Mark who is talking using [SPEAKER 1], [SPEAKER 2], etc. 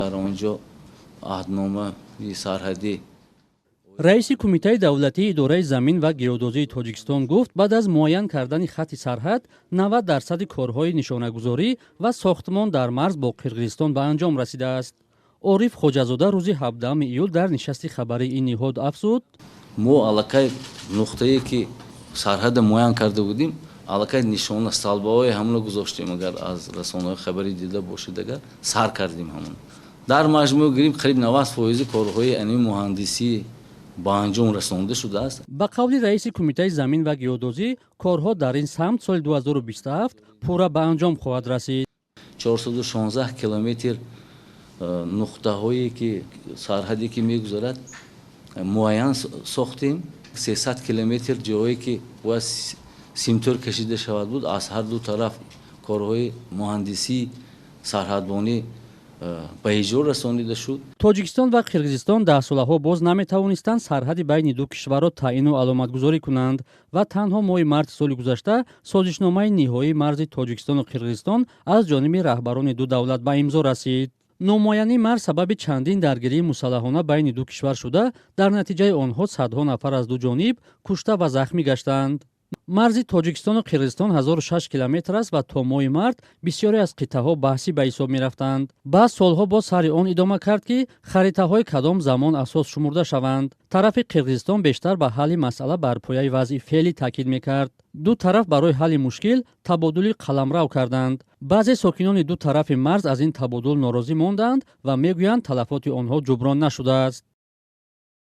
[SPEAKER 1] Дар он ҷо аҳдномаи сарҳадӣ.
[SPEAKER 2] Раиси Кумитаи давлатии идораи замин ва геодозии Тоҷикистон гуфт, баъд аз муайян кардани хати сарҳад 90% корҳои нишонагузорӣ ва сохтмон дар марз бо Қирғизистон ба анҷом расидааст. Ориф Хоҷазода рӯзи 17 июл дар нишасти хабарии ин ниҳод афзуд:
[SPEAKER 1] Мо аллакай нуқтае, ки сарҳада муайян карда будем, аллакай нишона, столбаҳои ҳамоно гузоштем. Агар аз расонаҳои хабарӣ дида бошед, агар сар кардем, ҳамон дар маҷмӯъ гирим, қариб 90% корҳои ани муҳандисӣ ба анҷом расонда шудааст.
[SPEAKER 2] Ба қавли раиси Кумитаи замин ва геодозӣ, корҳо дар ин самт соли 2027 пурра ба анҷом хоҳад расид.
[SPEAKER 1] 416 километр нуқтаҳое, ки сарҳаде ки мегузарад, муайян сохтем. 300 километр ҷоҳое, ки бояд симтор кашида шавад буд, аз ҳар ду тараф корҳои муҳандисии сарҳадбонӣ ба иҷро расонида шуд.
[SPEAKER 2] Тоҷикистон ва Қирғизистон даҳсолаҳо боз наметавонистанд сарҳади байни ду кишварро таъину аломатгузорӣ кунанд ва танҳо моҳи марти соли гузашта созишномаи ниҳоии марзи Тоҷикистону Қирғизистон аз ҷониби раҳбарони ду давлат ба имзо расид. Номуайянии марз сабаби чандин даргирии мусаллаҳона байни ду кишвар шуда, дар натиҷаи онҳо садҳо нафар аз ду ҷониб кушта ва захмӣ гаштанд. Марзи Тоҷикистону Қирғизистон 1006 километр аст ва то моҳи март бисёре аз қитъаҳо баҳсӣ ба ҳисоб мерафтанд. Баъд солҳо боз сари он идома кард, ки харитаҳои кадом замон асос шумурда шаванд. Тарафи Қирғизистон бештар ба ҳалли масъала бар пояи вазъи феълӣ таъкид мекард. Ду тараф барои ҳалли мушкил табодули қаламрав карданд. Баъзе сокинони ду тарафи марз аз ин табодул норозӣ монданд ва мегӯянд, талафоти онҳо ҷуброн нашудааст.